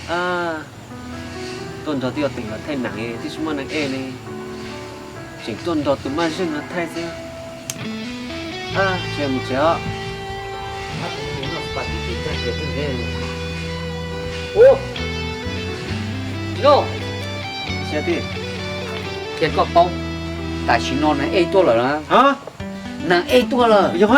Tuaj nrog tij Teem los thaij nam, twb tsis muaj neeg ej li, tseem tuaj nrog tus maj zeej no thaij xwb. Tsis mus tsev os. Ua, Tsis Noj, cia koj paub, tam sim no neeg ej tuaj lawm na. Neeg ej tuaj lawm. Yog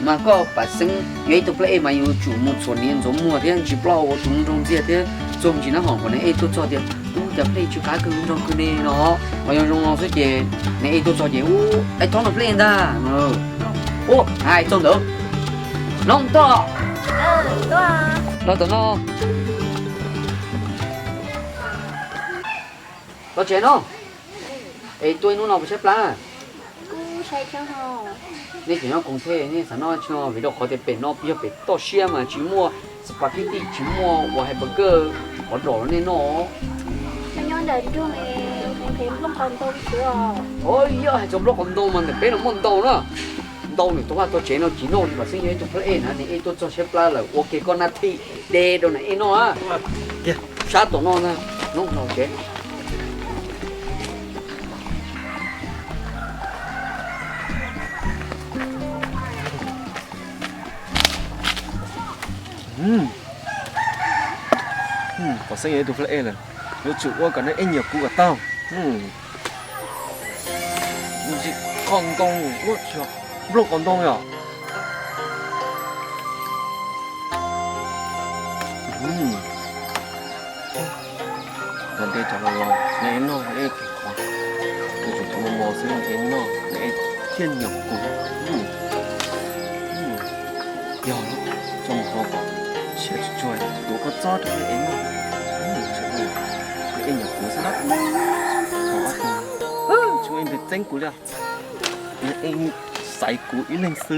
mas koj pam xeeb yuav ib tug plab ej mas yuav tsum mus txhuam hniav ntxuav muag thiab ntsis plaub hau ua tus nrog ntxiag thiab txog ntsis nab hom kom neeg ej tuaj txog tias, ub, cas plab ej tsw qab kawg nrog kawg ne no. Qhov zoo zoo no xwb ces neeg ej tuaj txog ces, ub, ib thob no plab ej ntag. Ub, hais txog ntawd, Noog tuaj, los tom no. Los tsev no. Es tuaj ib hnub no puas tshaib plab? Nej tseem nyob koom thiab nej xav noj tsis noj? Vim rau qhov tias pem no yog pem toj siab mas tsis muaj spaghetti, tsis muaj uas hamburger qhov rom rau nej noj. Os, yog hais txog nplooj qos ntoo mas ntawm peb no muaj ntau na. Ntau nws tuaj vaj tuaj tsev no tsis noj li. Pam xeeb yog ib tug plab ej na, neeg ej tuaj txog tshaib plab lawm, ua ke koj nab thij de rau neeg ej noj na. Sab tom no na, noj tsev. Pam xeeb yog ib tug plab ej lawm, yuav tsum ua kom neeg ej nyiam kuv kom tau. Ntsis qos ntoo, ua nplooj qos ntoo yom. Cov nte cov los los, neeg ej noj, neeg ej kheev qhov, yuav tsum tau mos mos xwb neeg ej noj, neeg ej thiaj nyiam kuv. Yog, tso mus hauv kom siav tsuag tsuag, yuav koj txob rau neeg ej noj. Neeg ej nyiam kuv xwb na. Tsuas ej ntws txeeb kuv li, neeg ej xaiv kuv ib leeg xwb.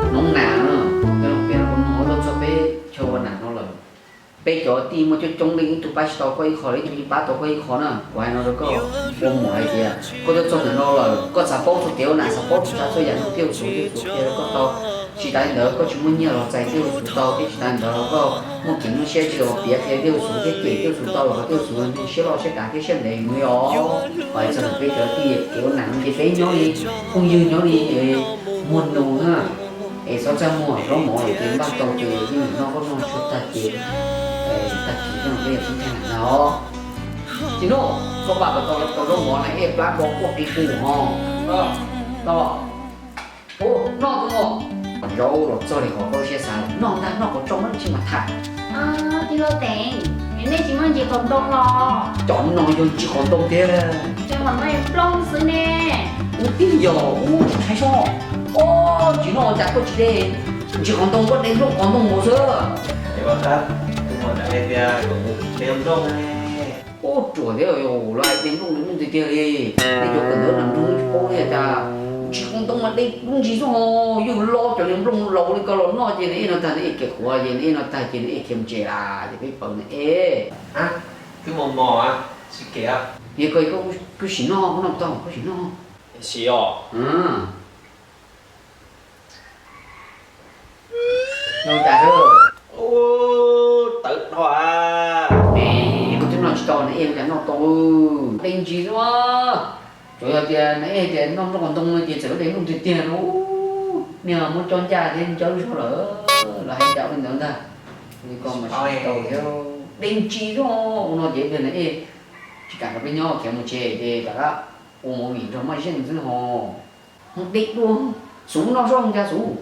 Noog nam, yog los piav los ua no tuaj txog peb chaw ua nam no lawm. Peb cov tij muaj coob coob leej, ib tug pab tsis tau koj ib qho, ib tug yeej pab tau koj ib qho na. Kuv hais no rau koj, ua muam hais tias koj tuaj txog ntawm no lawm, koj xav paub txog kev ua nam, xav paub txhua tsav txhua yam no, Tij Laug Xuv, Tij Laug Xuv qhia rau koj tau. Tsis tas li ntawd, koj tsis muaj nyiaj los txais Tij Laug Xuv tau, thiab tsis tas li ntawd los koj muaj kev nyuaj siab tsis los piav qhia Tij Laug Xuv thiab cem Tij Laug Xuv tau los Tij Laug Xuv siab loj siab dav thiab siab ntev mus li os. Hais txog ntawm peb cov tij kev ua nam no ces peb nyob li phooj ywg, nyob li muag nus na, es txhob txaj muag, zaub mov lawm ces npaj tau ces yeej noj, koj noj tshuav tag ces tag kis no peb yuav sib thaij nam na os. Tsis noj, txhob npaj kom tau zaub mov na, ej plab npo quaj qi qus ho. Tau los? Ub, noj tus no. Zaub los txog li qhov koj lub siab xav, noj ntag, noj kom tsau muab tsis mam tham. Tij laug Teev, nej tsis muaj ntsis qos ntoo los? Cov no yog ntsis qos ntoo tiag. Cov no yog nplooj xwb ne. Ub, twb yog, ub, tsis hais soj. Ub, tsis noj cas koj tsis de ntsis qos ntoo, koj de nplooj qos ntoo mus xwb. Ub, ruam thiab, lawv hais de nplooj de nplooj tiag tiag li. Nej cov kawm ntawv no tsis paub li cas, ntsis qos ntoo mas de lub ntsis xwb ho, yus lo cov niag nplooj laus li ko los noj ces nws ej no tag, nws ej khiav qhuav ces nws ej no tag ces nws ej khiav mus tsev lawm ces peb paws nws ej. Twb mos mos, tsis kev. Yog koj, koj sim noj, koj noj tau, koj sim noj. Sim os. Noj cas xwb? Tawv dhau. Es koj twb noj tsis tau, nws ej cas noj tau. De ntsis xwb. Tsuas yog tias nws ej tias noj nplooj qos ntoo no ces txawm de nplooj tiag tiag no. Niag muab coj ncaj thiab ncawb zog lawm, los hais cas ua li ntawd ntag. Li ko mas tsis tau thiab. De ntsis xwb. Ua no ces ib pliag nws ej tsis kam nrog peb nyob, khiav mus tsev ces rov qab ua movie nrog Maj Zeej xwb ho. Mus de dua, Xuv noj soj ncas Xuv.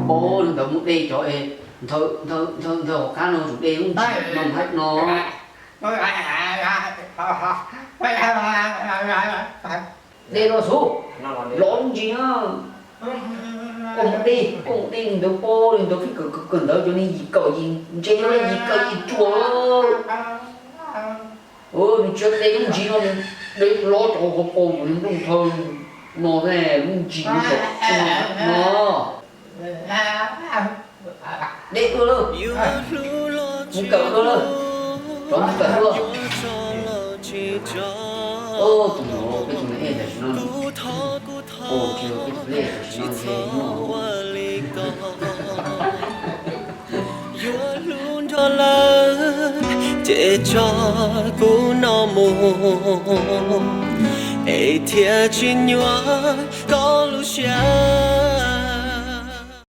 Paub li ntawd mus de cov es nthawv nthawv nthawv hauv qab no tsum de lub ntsis no hais no. De no xub, lov lub ntsis na. Koj mus de, koj mus de li ntawd paub li ntawd, fij kawm kawm kawm ntawv cov niag yim kawm yim ntse, yim kawm yim ruam. Nws tsis de lub ntsis no, nws de lov cov hauv paus nws nplooj nthawv no ne, lub ntsis no. De ua lawm, mus kawm ua lawm, rov mus kawm ua. Tus no peb tus me ej tam sim no, tsis yog peb tus me ej tam sim no ces nyob yuav hlub nrog lawv ces tso kuv no mus, es thiaj tsis nyuaj koj lub siab.